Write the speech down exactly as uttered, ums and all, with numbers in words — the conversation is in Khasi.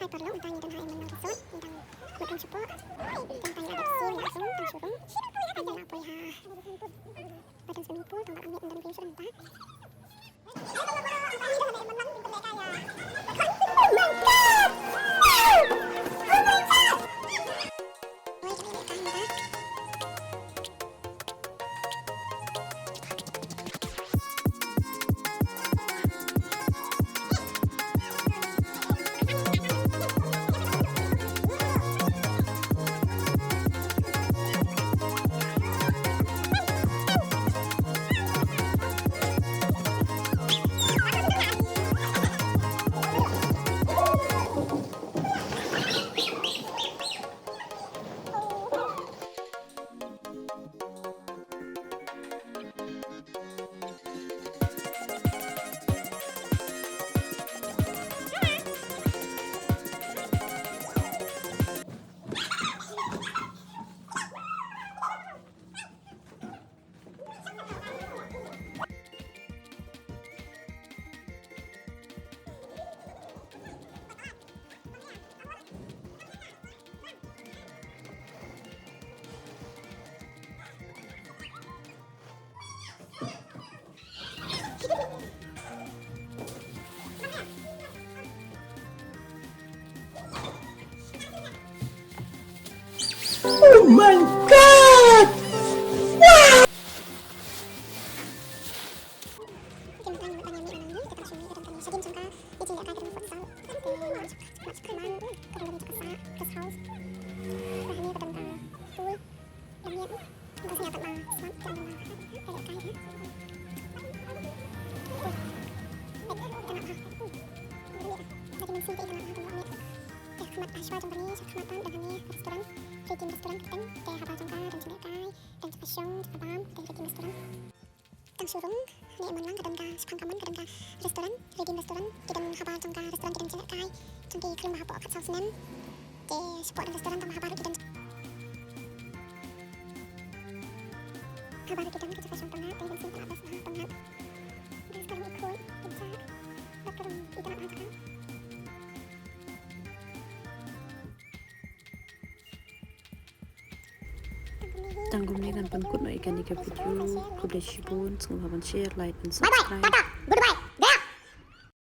Paralok mynta ngi don ha Emerald Resort, ngi dang mut rung shapoh. Te mynta ngi la dep siew, ngi la siew, tang shu rung. Ngi la poi ha bathroom swimming pool, tang ba ngi don view sha mynta. Oh my God! Wow! Tang shu rung, hangne Mon Lang ka don ka shaphang kamon ka don ka restaurant, Redeem Restaurant, ki don habar jong ka restaurant ki don jingïalehkai jong ki khlem ba hapoh khatsaw snem. Te shapoh restaurant tang ba habar ki don habar ki don ka jaka shong pyngngad, te don sien pyngngad bas ha pyngngad. Bas ka long i khuid, i jaka, bad ka long i pyngngad ha jaka. Tang kumne ngan pynkut noh ïa kane ka video. Khublei shibun, sngewbha ban share, like and subscribe.